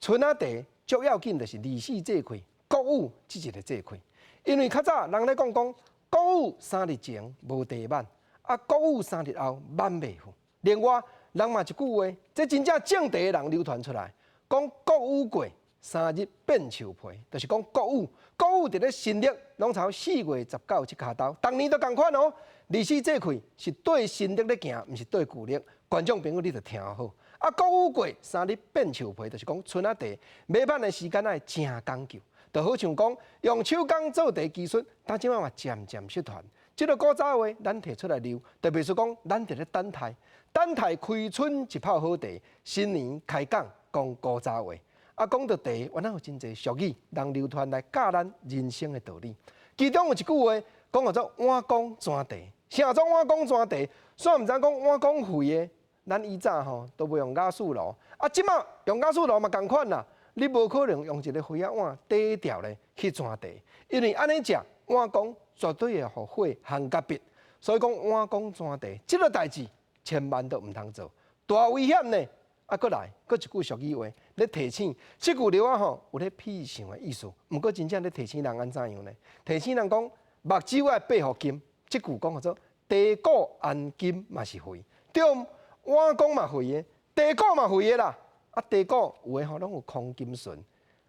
春仔茶最要緊就是二十四節氣，穀雨這一个節氣，因為較早人咧講講穀雨三日前無茶挽，啊穀雨三日後挽袂赴。另外，人嘛一句話，這真正種茶的人流傳出來，講穀雨過三日變樹皮，就是講穀雨。穀雨佇咧新曆攏頭4月19這跤晝，逐年都仝款哦。二十四節氣是對新曆咧行，毋是對舊曆。觀眾朋友，你著聽好。啊，穀雨過三日變樹皮，就是講春仔茶買挽的時間愛誠講究，就好像講用手工做茶技術，但這擺嘛漸漸失傳。這个古早話，咱提出來留，特別是講咱佇咧等待，等待開春一泡好茶，新年開講講古早話。啊，講到茶，原來有真濟俗語，人流傳來教咱人生的道理。其中有一句話講叫做碗公磚茶，啥做碗公磚茶？雖然毋知講碗公肥的，咱以早吼都袂用瓦斯爐，啊，這擺用瓦斯爐嘛仝款啦。你無可能用一个肥仔碗底調咧去磚茶，因為按呢食碗公絕對會予火烘甲焕。所以講碗公磚茶，這个代誌千萬都毋通做，大危險呢！啊，閣來，閣一句俗語話咧提醒，這句話吼有咧痞想的意思。毋過真正咧提醒人按怎樣呢？提醒人講目睭愛擘予金，這句講叫做茶果安金嘛是肥，對毋？碗公嘛肥的，茶果嘛肥的啦。啊，茶果有的吼攏有黃金蓀，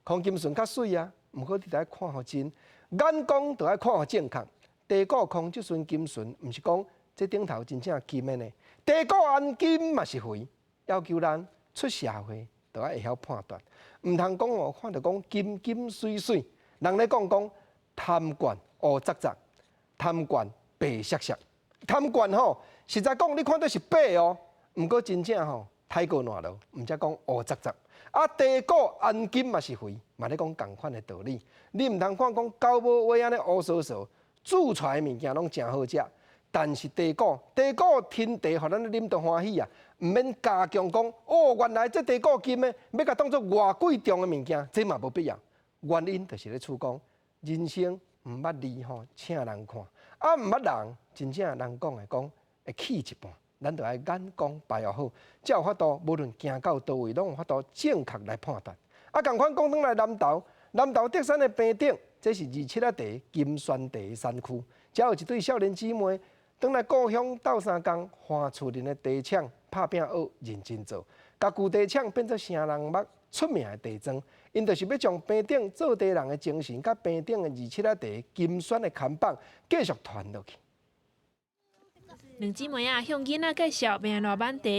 黃金蓀較媠啊。毋過你著愛看予真，眼光著愛看予正確。茶果空這陣金蓀，毋是講這頂頭真正金的呢。茶果安金嘛是肥。要求咱出社會都愛會曉判斷，毋通講哦，看著講金金媠媠，人咧講講貪罐烏雜雜，貪罐白色色，貪罐吼，實在講你看著是白哦，毋過真正吼太過爛囉，毋才講烏雜雜。啊，茶果安金嘛是肥，嘛咧講仝款的道理。你毋通看講狗母尾按呢烏趖趖，煮出來的物件攏誠好食。但是茶果，茶果甜茶，予咱啉著歡喜啊！毋免加強講哦，原來這茶果金的，欲共當做偌貴重的物件，這嘛無必要。原因就是咧處講，人生毋捌字吼，請人看，啊毋捌人，真正人講的講會去一半，咱著愛眼光擺予好，才有法度無論行到佗位，攏有法度正確來判斷。啊，仝款講轉來南投，南投竹山的平頂，這是二七仔茶金萱茶產區，遮有一對少年姊妹。轉來故鄉鬥相共，花厝裡的茶廠拍拚學認真做，共舊茶廠變做城人目出名的茶莊。𪜶就是欲將平頂做茶人的精神，佮平頂的二七仔茶金萱的看板繼續傳落去。兩姊妹仔向囡仔介紹欲按怎挽茶，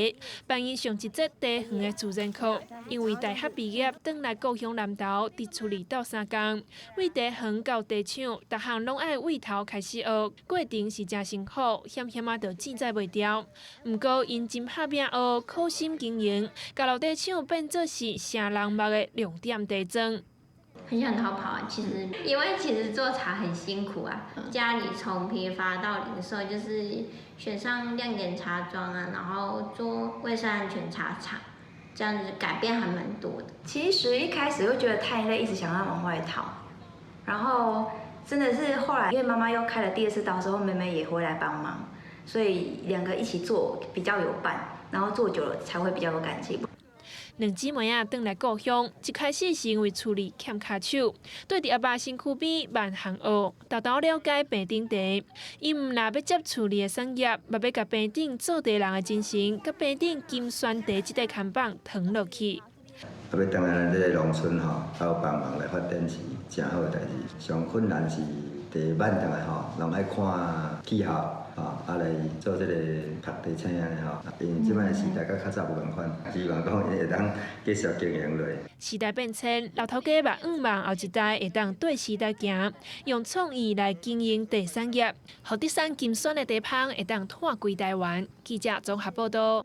辦𪜶上一節茶園的自然課。因為大學畢業，轉來故鄉南投，佇厝裡鬥相共，對茶園到茶廠，逐項攏愛對頭開始學，過程是誠辛苦，險險仔就凊彩袂牢。毋過𪜶真拍拚學，苦心經營，共老茶廠變做是城人目的亮點茶莊。很想逃跑啊！其實，因為其實做茶很辛苦啊。家裡從批發到零售，就是選上亮點茶莊啊，然後做衛生安全茶廠，這樣子改變還蠻多的。其實一開始會覺得太累，一直想要往外逃。然後真的是後來，因為媽媽又開了第二次刀之後，妹妹也回來幫忙，所以兩個一起做比較有伴，然後做久了才會比較有感情。兩姊妹仔轉來故鄉，一開始是因為厝裡欠跤手，綴佇阿爸身軀邊慢項學，沓沓了解平頂茶。𪜶毋但欲接厝裡的產業，嘛欲共平頂做茶人的精神，佮平頂金萱茶這塊看板傳落去。啊，欲轉來咱這个農村吼，鬥幫忙來發展是誠好的代誌。上困難是茶挽轉來吼，攏愛看氣候，吼，啊來做這個讀茶青按呢吼。因為這擺時代佮較早無仝款，希望講會當繼續經營落。時代變遷，老頭家嘛向望後一代會當綴時代行，用創意來經營茶產業，予德山金萱的茶芳會當湠規台灣。記者綜合報道。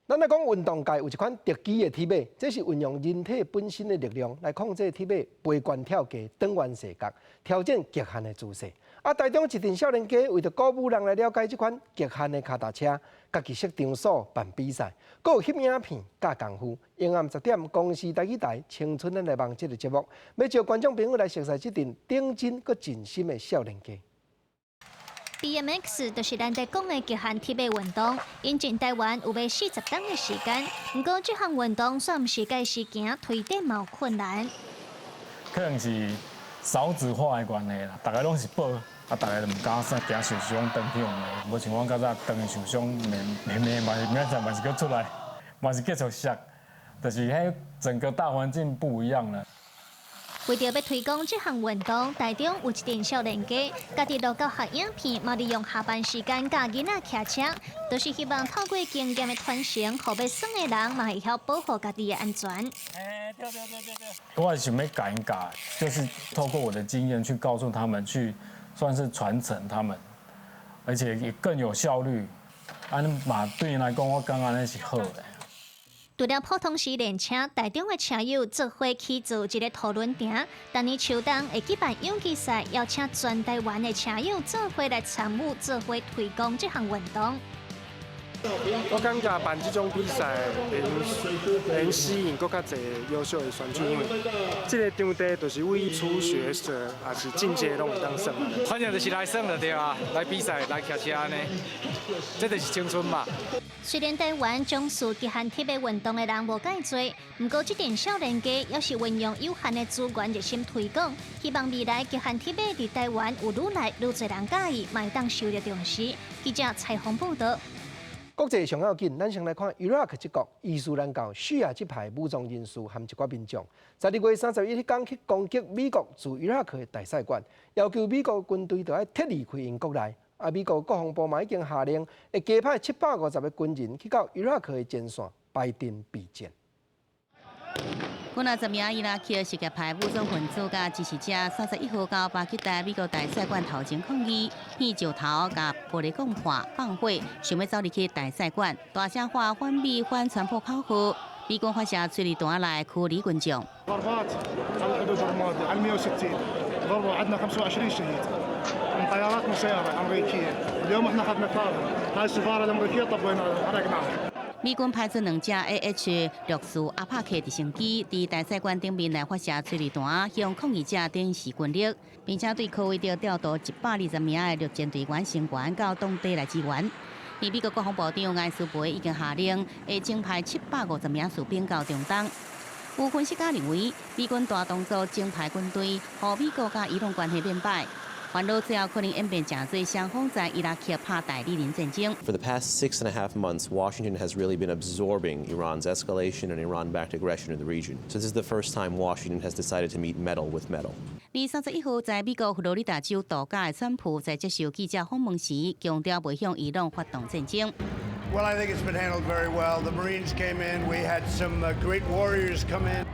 咱來講運動界有一款特技的鐵馬，這是運用人體本身的力量來控制鐵馬飛懸跳低、轉彎踅角，挑戰極限的姿勢。啊，台中一陣少年家為著鼓舞人來了解這款極限的跤踏車，家己設場所辦比賽，閣有翕影片教功夫。傍暗10點，公視台語台青春咱來望這个節目，欲招觀眾朋友來熟似這陣頂真閣盡心的少年家。 BMX 就是咱在講的極限鐵馬運動，引進台灣有欲40冬的時間。毋過這項運動煞毋是計時行推展嘛有困難。可能是少子化的關係啦，逐家攏是寶，啊，逐家就毋敢啥驚受傷轉去用的，無像阮較早轉去受傷，明明嘛是明仔載嘛是閣出來，嘛是繼續摔，就是彼整個大環境不一樣了。為著欲推廣這項運動，台中有一陣少年家，家己錄教學影片，嘛利用下班時間教囡仔騎車，都是希望透過經驗的傳承，予欲耍的人嘛會曉保護家己的安全。我是想欲共𪜶教，就是透過我的經驗去告訴他們，去算是傳承他們，而且也更有效率。按呢嘛對𪜶來講，我感覺按呢是好的。除了普通時練車，台中的車友做伙起造一个凸輪埕。逐年秋冬會舉辦勇氣賽，邀請全台灣的車友做伙來參與，做伙推廣這項運動。我感覺辦這種比賽能吸引閣較濟優秀的選手，因為這个場地就是為初學者抑是進階攏會當耍。反正就是來耍就對啊，來比賽來騎車按呢，這就是青春嘛。雖然台灣從事極限鐵馬運動的人無介濟，毋過這陣少年家猶是運用有限的資源熱心推廣，希望未來極限鐵馬佇台灣有愈來愈濟人佮意，嘛會當受著重視。記者采訪報導。國際上要緊，咱先來看伊拉克這國伊斯蘭教敘亞這派武裝人士和一寡民眾，12月31日天去攻擊美國駐伊拉克的大使館，要求美國軍隊著愛撤離開𪜶國內。啊，美國國防部嘛已經下令，會加派750個軍人去到伊拉克的前線排陣備戰。幾若十名伊拉克什葉派武裝分子佮支持者，31號到巴格達美國大使館頭前抗議，擲石頭共玻璃摃破放火，想欲走入去大使館，大聲喊反美反川普口號。美軍發射催淚彈來驅離群眾。 ضربات على حدود الرمادي على 160 ضربوا عندنا 25 شهيد من طيارات مسيرة أمريكية. اليوم احنا اخذنا ثار هاي السفارة الأمريكية طبينا حرقناها. 美軍派出兩架 AH-64阿帕契直升機，佇大使館頂面來發射催淚彈，向抗議者展示軍力，並且對科威特調度120名的陸戰隊員聲援到當地來支援。而美國國防部長艾斯培已經下令，會增派750名士兵到中東。有分析家認為，美軍大動作增派軍隊，予美國佮伊朗關係變歹。煩惱最後可能演變成做雙方在伊拉克拍代理人戰爭。 For the past 6.5 months, Washington has really been absorbing Iran's escalation and Iran-backed aggression in the region. So this is the first time Washington has decided to meet metal with metal. 而31號在美國佛羅里達州度假的川普在接受記者訪問時，強調袂向伊朗發動戰爭。 Well, I think it's been handled very well. The Marines came in. We had some great warriors come in.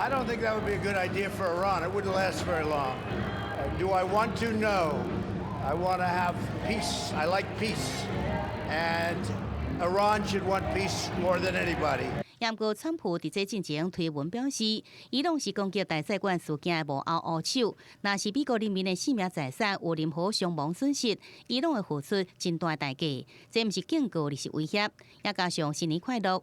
I don't think that would be a good idea for Iran. It wouldn't last very long. Do I want to? No. I want to have peace. I like peace. And Iran should want peace more than anybody. 毋過，川普佇這進前推文表示，伊朗是攻擊大使館事件的幕後烏手，若是美國人民的性命財產有任何傷亡損失，伊朗會付出真大代價。這毋是警告，而是威脅。也加上新年快樂。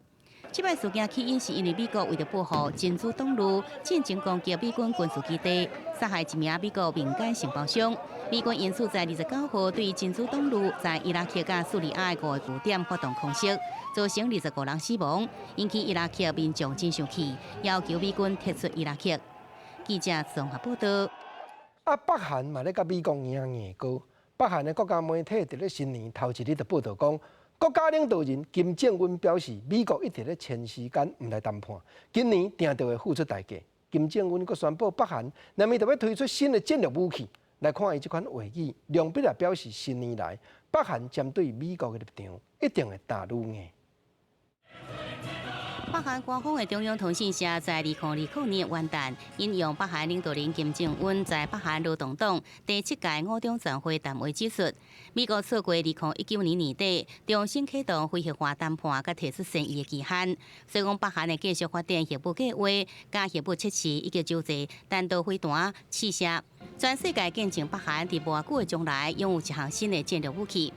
這擺事件起因是因為美國為著報復真主黨旅進前攻擊美軍軍事基地，殺害一名美國民間承包商。美軍因此在29號對真主黨旅在伊拉克佮敘利亞的五個據點發動空襲，造成25人死亡，引起伊拉克民眾真生氣，要求美軍撤出伊拉克。記者綜合報道。啊，北韓嘛咧共美國贏硬過。北韓的國家媒體佇咧新年頭一日就報道講，國家領導人金正恩表示，美國一直咧前時間毋來談判，今年定著會付出代價。金正恩閣宣布，北韓明年就欲推出新的戰略武器。來看伊這款話語，兩筆來表示新年來北韓針對美國的立場一定會打愈硬。北韓官方的中央通訊社在2020年元旦引用北韓領導人金正恩在北韓勞動黨第七屆五中全會談話指出，美國錯過2019年年底重新啟動非核化談判佮提出善意的期限，所以講北韓會繼續發展核武計劃、佮核武測試以及洲際彈道飛彈試射，全世界見證北韓佇無偌久的將來擁有一項新的戰略武器。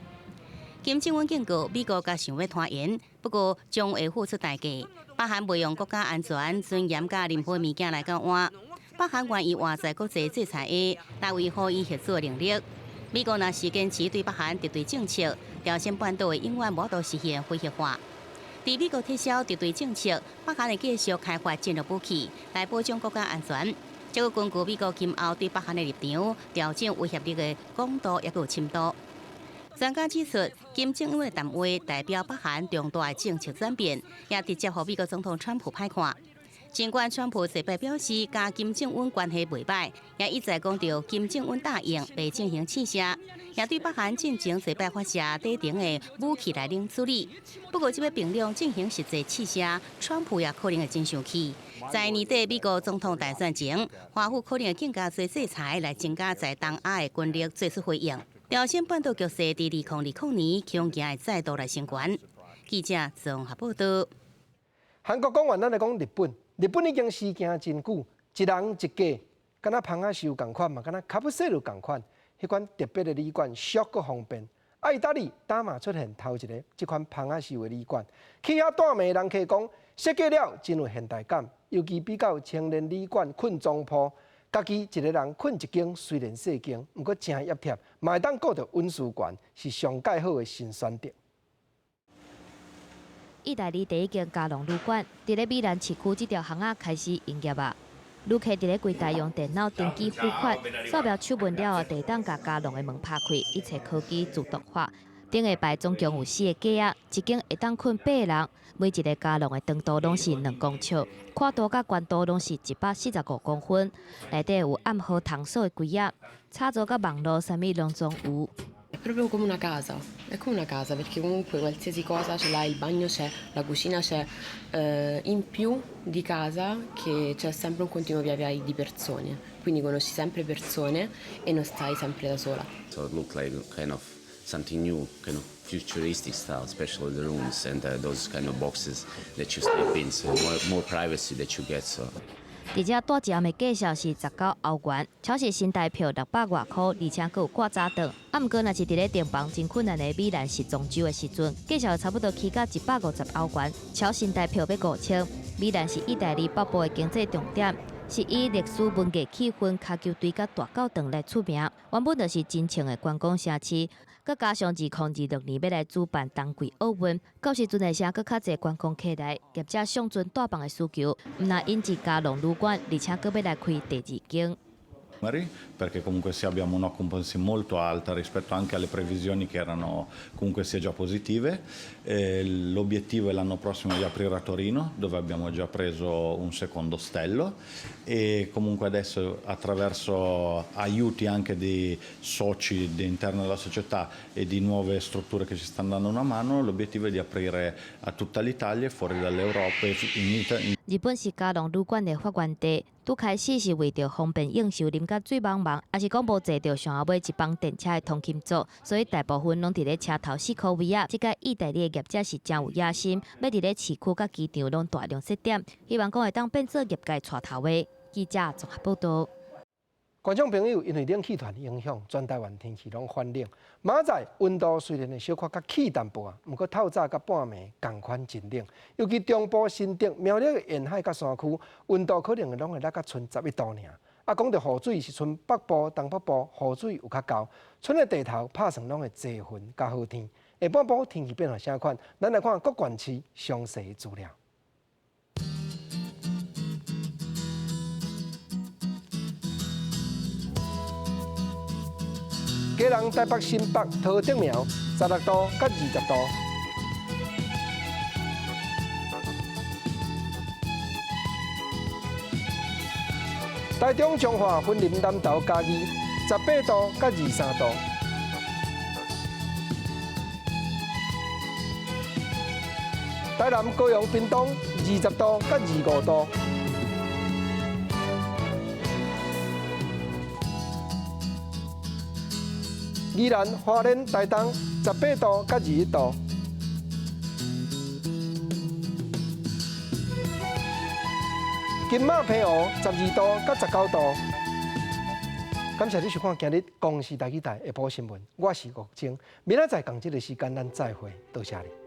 金正恩警告美國佮想欲拖延，不過將會付出代價。北韓袂用國家安全、尊嚴佮任何物件來交換。北韓願意活在國際制裁下，來維護伊核子能力。美國若是堅持對北韓敵對政策，朝鮮半島會永遠無法度實現非核化。佇美國撤銷敵對政策，北韓會繼續開發戰略武器來保障國家安全。這個根據美國今後對北韓的立場，調整威脅力的廣度抑閣有深度。專家指出，金正恩的談話代表北韓重大的政策轉變，也直接予美國總統川普歹看。儘管川普這擺表示佮金正恩關係袂䆀，也一再講著金正恩答應袂進行試射，也對北韓進前這擺發射短程的武器來冷處理。不過，這擺平壤進行實際試射，川普也可能會真生氣。在年底美國總統大選前，華府可能會更加濟制裁來增加在東亞的軍力，做出回應。朝鮮半島局勢佇2020年恐驚會再度來升懸。記者綜合報道。韓國講完，咱來講日本。日本已經時行真久，一人一架，敢若蜂仔泅仝款嘛，敢若卡布西爾仝款，彼款特別的旅館，俗閣方便。啊，意大利今嘛出現頭一个這款蜂仔泅的旅館，去遐蹛暝人客講設計了真有現代感，尤其比較青年旅館睏床鋪。家己一个人睏一間，雖然細間，毋過誠挹貼，嘛會當顧著隱私權，是上蓋好的新選擇。意大利第一間膠囊旅館，佇咧米蘭市區這條巷仔開始營業啊！旅客佇咧櫃台用電腦登記付款，掃描手紋了後，就會當共膠囊的門拍開，一切科技自動化。頂下擺總共有四个架仔，一間會當睏八个人，每一个膠囊的長度攏是2公尺，闊度佮懸度攏是145公分。內底有暗號通鎖的櫃仔，插座佮網路，啥物攏總有。 È proprio come una casa, è come una casa perché comunque qualsiasi cosa ce l'hai, il bagno c'è, la cucina c'è, in più di casa che c'è sempre un continuo via vai di persone, quindi conosci sempre persone e non stai sempre da sola. So it looked like kind of something new, kind of futuristic style, especially the rooms and those kind of boxes that you sleep in, so more privacy that you get. So. 佇遮蹛一暗的價數是19歐元，超市新台票600外箍，而且閣有掛早頓。啊，毋過若是佇咧訂房真困難的米蘭時裝週的時陣，價數差不多起到150歐元，超新台票欲5000。米蘭是意大利北部的經濟重點，是以歷史文藝氣氛、跤球隊佮大教堂來出名。原本就是真正的觀光城市，閣加上2026年欲來主辦冬季奧運，到時陣會吸閣較濟觀光客來，業者上陣蹛房的需求，毋但引進膠囊旅館，而且閣欲來開第二間。 Perché comunque sia abbiamo un'occupancy molto alta rispetto anche alle previsioni che erano comunque sia già positive. L'obiettivo è l'anno prossimo di aprire a Torino, dove abbiamo già preso un secondo ostello e comunque adesso attraverso aiuti anche di soci all'interno della società e di nuove strutture che ci stanno dando una mano, l'obiettivo è di aprire a tutta l'Italia e fuori dall'Europa e in 日本是膠囊旅館的發源地，拄開始是為著方便應酬，啉甲醉茫茫，抑是講無坐著想欲買一班電車的通勤族，所以大部分攏佇咧車頭四箍位仔。這個意大利的業者是誠有野心，欲佇咧市區佮機場攏大量設點，希望講會當變做業界帶頭的。記者綜合報道。觀眾朋友，因為冷氣團影響，全台灣天氣攏反冷。明仔載溫度雖然會小可較起淡薄仔，毋過透早佮半暝仝款真冷。尤其中部新竹、苗栗的沿海佮山區，溫度可能攏會落較賰11度爾。啊，講著雨水是賰北部、東北部雨水有較厚，賰的地頭拍算攏會濟雲佮好天。下半晡天氣變化啥款？咱來看各縣市詳細資料。基隆、台北、新北、桃竹苗，16度佮20度。台中彰化雲林南投嘉義18度佮23度。台南高雄屏東20度佮25度。宜蘭花蓮台東18度佮21度。金馬澎湖12度佮19度。感謝你收看今日公視台語台下晡新聞，我是吳晶。明仔載仝這个時間，咱再會，多謝你。